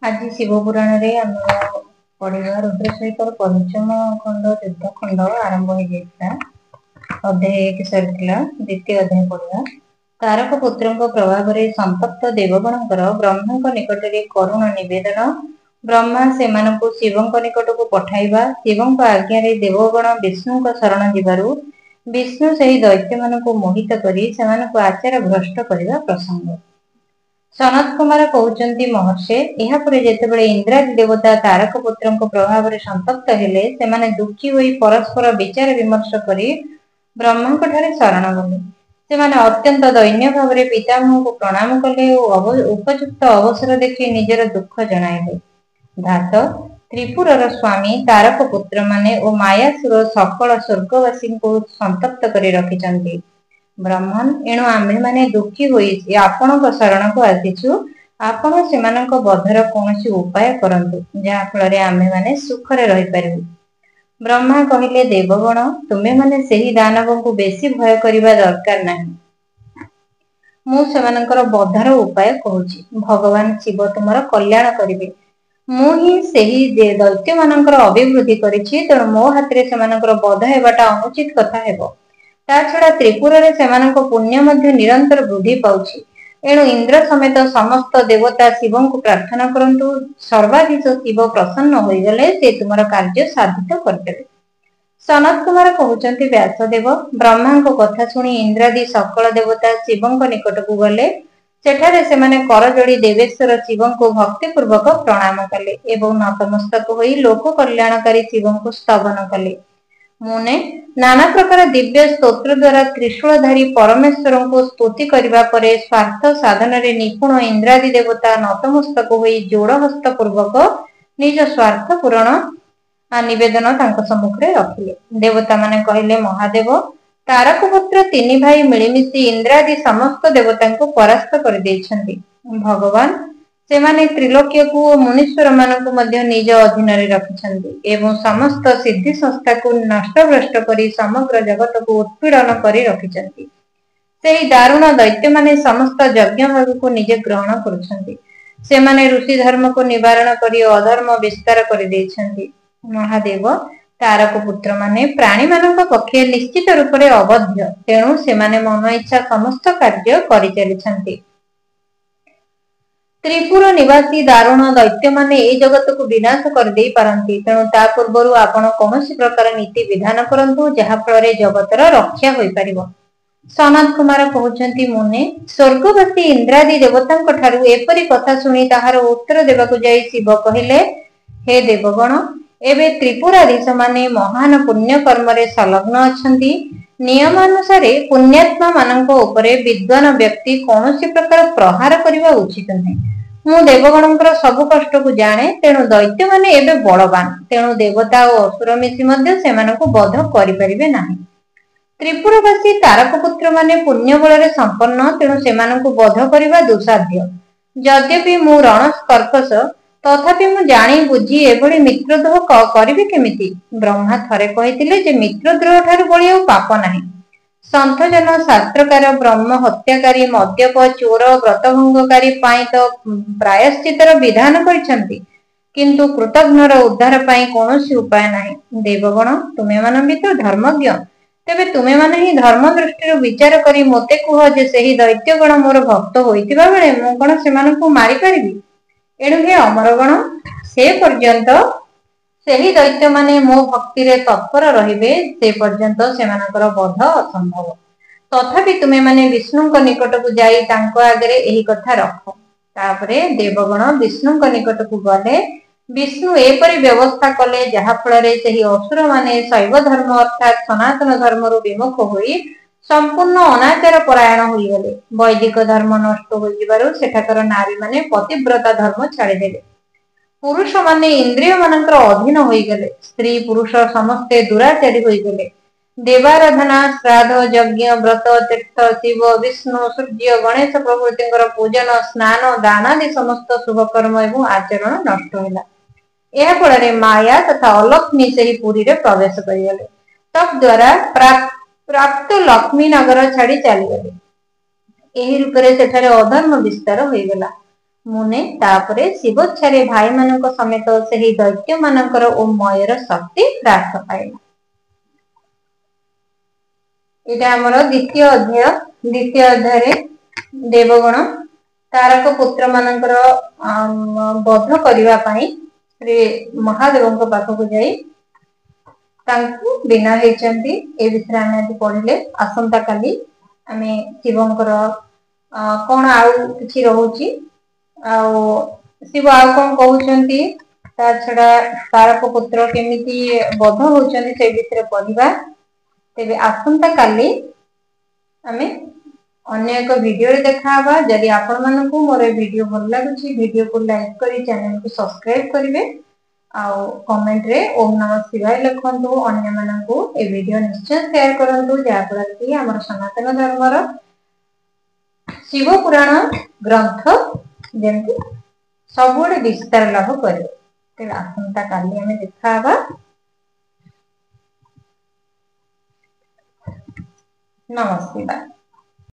ଆଜି ଶିବ ପୁରାଣରେ ଆମର ପଢିବା ରୁଦ୍ର ସହିତର ପଞ୍ଚମ ଖଣ୍ଡ ଯୁଦ୍ଧ ଖଣ୍ଡ ଆରମ୍ଭ ହେଇଯାଇଥିଲା। ଅଧ୍ୟାୟ 1 ସରିଥିଲା, ଦ୍ୱିତୀୟ ଅଧ୍ୟାୟ ପଢିବା। ତାରକ ପୁତ୍ରଙ୍କ ପ୍ରଭାବରେ ସନ୍ତପ୍ତ ଦେବଗଣଙ୍କର ବ୍ରହ୍ମାଙ୍କ ନିକଟରେ କରୁଣ ନିବେଦନ, ବ୍ରହ୍ମା ସେମାନଙ୍କୁ ଶିବଙ୍କ ନିକଟକୁ ପଠାଇବା, ଶିବଙ୍କ ଆଜ୍ଞାରେ ଦେବଗଣ ବିଷ୍ଣୁଙ୍କ ଶରଣ ଯିବାରୁ ବିଷ୍ଣୁ ସେହି ଦୈତ୍ୟମାନଙ୍କୁ ମୋହିତ କରି ସେମାନଙ୍କୁ ଆଚାର ଭ୍ରଷ୍ଟ କରିବା ପ୍ରସଙ୍ଗ। ସନତ କୁମାର କହୁଛନ୍ତି, ମହର୍ଷେ, ଏହାପରେ ଯେତେବେଳେ ଇନ୍ଦ୍ରାଦି ଦେବତା ତାରକ ପୁତ୍ରଙ୍କ ପ୍ରଭାବରେ ସନ୍ତପ୍ତ ହେଲେ, ସେମାନେ ଦୁଃଖୀ ହୋଇ ପରସ୍ପର ବିଚାର ବିମର୍ଶ କରି ବ୍ରହ୍ମାଙ୍କ ଠାରେ ଶରଣ ଗଲେ। ସେମାନେ ଅତ୍ୟନ୍ତ ଦୈନ୍ୟ ଭାବରେ ପିତାମହଙ୍କୁ ପ୍ରଣାମ କଲେ ଓ ଉପଯୁକ୍ତ ଅବସର ଦେଖି ନିଜର ଦୁଃଖ ଜଣାଇଲେ। ଧାତ, ତ୍ରିପୁରର ସ୍ୱାମୀ ତାରକ ପୁତ୍ରମାନେ ଓ ମାୟାସୁର ସକଳ ସ୍ୱର୍ଗବାସୀଙ୍କୁ ସନ୍ତପ୍ତ କରି ରଖିଛନ୍ତି। ବ୍ରହ୍ମନ୍, ଏଣୁ ଆମ୍ଭେମାନେ ଦୁଃଖୀ ହୋଇ ଆପଣଙ୍କ ଶରଣକୁ ଆସିଛୁ। ଆପଣ ସେମାନଙ୍କ ବଧର କୌଣସି ଉପାୟ କରନ୍ତୁ, ଯାହା ଫଳରେ ଆମ୍ଭେମାନେ ସୁଖରେ ରହିପାରିବୁ। ବ୍ରହ୍ମା କହିଲେ, ଦେବଗଣ, ତୁମେମାନେ ସେହି ଦାନବଙ୍କୁ ବେଶୀ ଭୟ କରିବା ଦରକାର ନାହିଁ। ମୁଁ ସେମାନଙ୍କର ବଧର ଉପାୟ କହୁଛି। ଭଗବାନ ଶିବ ତୁମର କଲ୍ୟାଣ କରିବେ। ମୁଁ ହିଁ ସେହି ଦୈତ୍ୟମାନଙ୍କର ଅଭିବୃଦ୍ଧି କରିଛି, ତେଣୁ ମୋ ହାତରେ ସେମାନଙ୍କର ବଧ ହେବାଟା ଅନୁଚିତ କଥା ହେବ। ତା ଛଡା ତ୍ରିପୁରରେ ସେମାନଙ୍କ ପୁଣ୍ୟ ମଧ୍ୟ ନିରନ୍ତର ବୃଦ୍ଧି ପାଉଛି। ଏଣୁ ଇନ୍ଦ୍ର ସମେତ ସମସ୍ତ ଦେବତା ଶିବଙ୍କୁ ପ୍ରାର୍ଥନା କରନ୍ତୁ। ସର୍ବାଧୀଶ ଶିବ ପ୍ରସନ୍ନ ହୋଇଗଲେ ସେ ତୁମର କାର୍ଯ୍ୟ ସାଧିତ କରିଦେବେ। ସନତ କୁମାର କହୁଛନ୍ତି, ବ୍ୟାସଦେବ, ବ୍ରହ୍ମାଙ୍କ କଥା ଶୁଣି ଇନ୍ଦ୍ରାଦି ସକଳ ଦେବତା ଶିବଙ୍କ ନିକଟକୁ ଗଲେ। ସେଠାରେ ସେମାନେ କରଯୋଡ଼ି ଦେବେଶ୍ୱର ଶିବଙ୍କୁ ଭକ୍ତିପୂର୍ବକ ପ୍ରଣାମ କଲେ ଏବଂ ନତମସ୍ତକ ହୋଇ ଲୋକ କଲ୍ୟାଣକାରୀ ଶିବଙ୍କୁ ସ୍ତବନ କଲେ। ମୁନେ, ନାନା ପ୍ରକାର ଦିବ୍ୟ ସ୍ତୋତ୍ର ଦ୍ୱାରା ତ୍ରିଶୂଳଧାରୀ ପରମେଶ୍ୱରଙ୍କୁ ସ୍ତୁତି କରିବା ପରେ ସ୍ୱାର୍ଥ ସାଧନରେ ନିପୁଣ ଇନ୍ଦ୍ରାଦି ଦେବତା ନତମସ୍ତକ ହୋଇ ଯୋଡ଼ ହସ୍ତ ପୂର୍ବକ ନିଜ ସ୍ୱାର୍ଥ ପୂରଣ ନିବେଦନ ତାଙ୍କ ସମ୍ମୁଖରେ ରଖିଲେ। ଦେବତା ମାନେ କହିଲେ, ମହାଦେବ, ତାରକ ପୁତ୍ର ତିନି ଭାଇ ମିଳିମିଶି ଇନ୍ଦ୍ରାଦି ସମସ୍ତ ଦେବତାଙ୍କୁ ପରାସ୍ତ କରିଦେଇଛନ୍ତି। ଭଗବାନ, ସେମାନେ ତ୍ରିଲୋକ୍ୟକୁ ଓ ମୁନୀଶ୍ୱର ମାନଙ୍କୁ ମଧ୍ୟ ନିଜ ଅଧୀନରେ ରଖିଛନ୍ତି ଏବଂ ସମସ୍ତ ସିଦ୍ଧି ସଂସ୍ଥାକୁ ନଷ୍ଟଭ୍ରଷ୍ଟ କରି ସମଗ୍ର ଜଗତକୁ ଉତ୍ପୀଡନ କରି ରଖିଛନ୍ତି। ସେହି ଦାରୁଣ ଦୈତ୍ୟମାନେ ସମସ୍ତ ଯଜ୍ଞ ଭାଗକୁ ନିଜେ ଗ୍ରହଣ କରୁଛନ୍ତି। ସେମାନେ ଋଷି ଧର୍ମକୁ ନିବାରଣ କରି ଅଧର୍ମ ବିସ୍ତାର କରିଦେଇଛନ୍ତି। ମହାଦେବ, ତାରକ ପୁତ୍ର ମାନେ ପ୍ରାଣୀମାନଙ୍କ ପକ୍ଷେ ନିଶ୍ଚିତ ରୂପରେ ଅବଧ୍ୟ, ତେଣୁ ସେମାନେ ମନ ଇଚ୍ଛା ସମସ୍ତ କାର୍ଯ୍ୟ କରିଚାଲିଛନ୍ତି। ତ୍ରିପୁର ନିବାସୀ ଦାରୁଣ ଦୈତ୍ୟମାନେ ଏ ଜଗତକୁ ବିନାଶ କରିଦେଇ ପାରନ୍ତି। ତେଣୁ ତା ପୂର୍ବରୁ ଆପଣ କୌଣସି ପ୍ରକାର ନୀତି ବିଧାନ କରନ୍ତୁ, ଯାହା ଫଳରେ ଜଗତର ରକ୍ଷା ହୋଇପାରିବ। ସନତ କୁମାର କହୁଛନ୍ତି, ମୁନେ, ସ୍ୱର୍ଗବାସୀ ଇନ୍ଦ୍ରାଦି ଦେବତାଙ୍କ ଠାରୁ ଏପରି କଥା ଶୁଣି ତାହାର ଉତ୍ତର ଦେବାକୁ ଯାଇ ଶିବ କହିଲେ, ହେ ଦେବଗଣ, ଏବେ ତ୍ରିପୁରାଧୀଶ ମାନେ ମହାନ ପୁଣ୍ୟ କର୍ମରେ ସଂଲଗ୍ନ ଅଛନ୍ତି। ନିୟମାନୁସାରେ ପୁଣ୍ୟାତ୍ମା ମାନଙ୍କ ଉପରେ ବିଦ୍ୱାନ ବ୍ୟକ୍ତି କୌଣସି ପ୍ରକାର ପ୍ରହାର କରିବା ଉଚିତ ନୁହେଁ। ମୁଁ ଦେବଗଣଙ୍କର ସବୁ କଷ୍ଟକୁ ଜାଣେ। ତେଣୁ ଦୈତ୍ୟମାନେ ଏବେ ବଳବାନ, ତେଣୁ ଦେବତା ଓ ଅସୁର ମିଶି ମଧ୍ୟ ସେମାନଙ୍କୁ ବଧ କରିପାରିବେ ନାହିଁ। ତ୍ରିପୁରବାସୀ ତାରକ ପୁତ୍ର ମାନେ ପୁଣ୍ୟ ବଳରେ ସମ୍ପନ୍ନ, ତେଣୁ ସେମାନଙ୍କୁ ବଧ କରିବା ଦୁଃସାଧ୍ୟ। ଯଦ୍ୟପି ମୁଁ ରଣ କର୍କଶ, ତଥାପି ମୁଁ ଜାଣି ବୁଝି ଏଭଳି ମିତ୍ରଦ୍ରୋହ କରିବି କେମିତି? ବ୍ରହ୍ମା ଥରେ କହିଥିଲେ ଯେ ମିତ୍ରଦ୍ରୋହ ଠାରୁ ବଳି ଆଉ ପାପ ନାହିଁ। ସନ୍ଥଜନ, ଶାସ୍ତ୍ରକାର, ବ୍ରହ୍ମ ହତ୍ୟାକାରୀ, ମଦ୍ୟପ, ଚୋର, ବ୍ରତଭଙ୍ଗକାରୀ ପାଇଁ ତ ପ୍ରାୟଶ୍ଚିତର ବିଧାନ କରିଛନ୍ତି, କିନ୍ତୁ କୃତଘ୍ନର ଉଦ୍ଧାର ପାଇଁ କୌଣସି ଉପାୟ ନାହିଁ। ଦେବଗଣ, ତୁମେମାନେ ବି ତ ଧର୍ମଜ୍ଞ, ତେବେ ତୁମେମାନେ ହିଁ ଧର୍ମ ଦୃଷ୍ଟିରୁ ବିଚାର କରି ମୋତେ କୁହ ଯେ ସେହି ଦୈତ୍ୟଗଣ ମୋର ଭକ୍ତ ହୋଇଥିବା ବେଳେ ମୁଁ କଣ ସେମାନଙ୍କୁ ମାରିପାରିବି? ଏଣୁ ହେ ଅମରଗଣ, ସେ ପର୍ଯ୍ୟନ୍ତ ସେହି ଦୈତ୍ୟମାନେ ମୋ ଭକ୍ତିରେ ତତ୍ପର ରହିବେ, ସେ ପର୍ଯ୍ୟନ୍ତ ସେମାନଙ୍କର ବଧ ଅସମ୍ଭବ। ତଥାପି ତୁମେମାନେ ବିଷ୍ଣୁଙ୍କ ନିକଟକୁ ଯାଇ ତାଙ୍କ ଆଗରେ ଏହି କଥା ରଖ। ତାପରେ ଦେବଗଣ ବିଷ୍ଣୁଙ୍କ ନିକଟକୁ ଗଲେ। ବିଷ୍ଣୁ ଏପରି ବ୍ୟବସ୍ଥା କଲେ, ଯାହା ଫଳରେ ସେହି ଅସୁର ମାନେ ଶୈବ ଧର୍ମ ଅର୍ଥାତ୍ ସନାତନ ଧର୍ମରୁ ବିମୁଖ ହୋଇ ସମ୍ପୂର୍ଣ୍ଣ ଅନାଚାର ପରାୟଣ ହୋଇଗଲେ। ବୈଦିକ ଧର୍ମ ନଷ୍ଟ ହୋଇଯିବାରୁ ସେଠାକାର ନାରୀମାନେ ପତିବ୍ରତା ଧର୍ମ ଛାଡ଼ିଦେଲେ। ପୁରୁଷ ମାନେ ଇନ୍ଦ୍ରିୟ ମାନଙ୍କର ଅଧୀନ ହୋଇଗଲେ। ସ୍ତ୍ରୀ ପୁରୁଷ ସମସ୍ତେ ଦୁରାଚାରୀ ହୋଇଗଲେ। ଦେବାରାଧନା, ଶ୍ରାଦ୍ଧ, ଯଜ୍ଞ, ବ୍ରତ, ତୀର୍ଥ, ଶିବ, ବିଷ୍ଣୁ, ସୂର୍ଯ୍ୟ, ଗଣେଶ ପ୍ରଭୃତିଙ୍କର ପୂଜନ, ସ୍ନାନ, ଦାନାଦି ସମସ୍ତ ଶୁଭକର୍ମ ଏବଂ ଆଚରଣ ନଷ୍ଟ ହେଲା। ଏହା ଫଳରେ ମାୟା ତଥା ଅଲକ୍ଷ୍ମୀ ସେହି ପୁରୀରେ ପ୍ରବେଶ କରିଗଲେ। ତଦ୍ୱାରା ପ୍ରାପ୍ତ ଲକ୍ଷ୍ମୀ ନଗର ଛାଡି ଚାଲିଗଲେ। ଏହି ରୂପରେ ସେଠାରେ ଅଧର୍ମ ବିସ୍ତାର ହୋଇଗଲା। ମୁନେ, ତାପରେ ଶିବଚ୍ଛାରେ ଭାଇମାନଙ୍କ ସମେତ ସେହି ଦୈତ୍ୟମାନଙ୍କର ଓ ମୟର ଶକ୍ତି ହ୍ରାସ ପାଇଲା। ଏଇଟା ଆମର ଦ୍ୱିତୀୟ ଅଧ୍ୟାୟ। ଦ୍ୱିତୀୟ ଅଧ୍ୟାୟରେ ଦେବଗଣ ତାରକ ପୁତ୍ର ମାନଙ୍କର ବଧ କରିବା ପାଇଁ ଶ୍ରୀ ମହାଦେବଙ୍କ ପାଖକୁ ଯାଇ ତାଙ୍କୁ ବିନା ହେଇଛନ୍ତି। ଏ ବିଷୟରେ ଆମେ ଆଜି ପଢିଲେ। ଆସନ୍ତା କାଲି ଆମେ ଶିବଙ୍କର କଣ ଆଉ କିଛି ରହୁଛି, ଆଉ ଶିବ ଆଉ କଣ କହୁଛନ୍ତି, ତା ଛଡା ତାରକ ପୁତ୍ର କେମିତି ବଧ ହଉଛନ୍ତି ସେ ବିଷୟରେ ପଢିବା। ତେବେ ଆସନ୍ତା କାଲି ଆମେ ଅନ୍ୟ ଏକ ଭିଡିଓରେ ଦେଖାହବା। ଯଦି ଆପଣମାନଙ୍କୁ ମୋର ଏ ଭିଡିଓ ଭଲ ଲାଗୁଛି, ଭିଡିଓକୁ ଲାଇକ୍ କରି ଚ୍ୟାନେଲକୁ ସବସ୍କ୍ରାଇବ କରିବେ ଆଉ କମେଣ୍ଟରେ ଓମ୍ ନମଃ ଶିବାୟ ଲେଖନ୍ତୁ। ଅନ୍ୟମାନଙ୍କୁ ଏ ଭିଡିଓ ନିଶ୍ଚୟ ସେୟାର କରନ୍ତୁ, ଯାହାଫଳରେ କି ଆମର ସନାତନ ଧର୍ମର ଶିବ ପୁରାଣ ଗ୍ରନ୍ଥ ଯେମିତି ସବୁଆଡେ ବିସ୍ତାର ଲାଭ କରିବ। ତେବେ ଆସନ୍ତା କାଲି ଆମେ ଦେଖାହବା। ନମଃ ଶିବାୟ।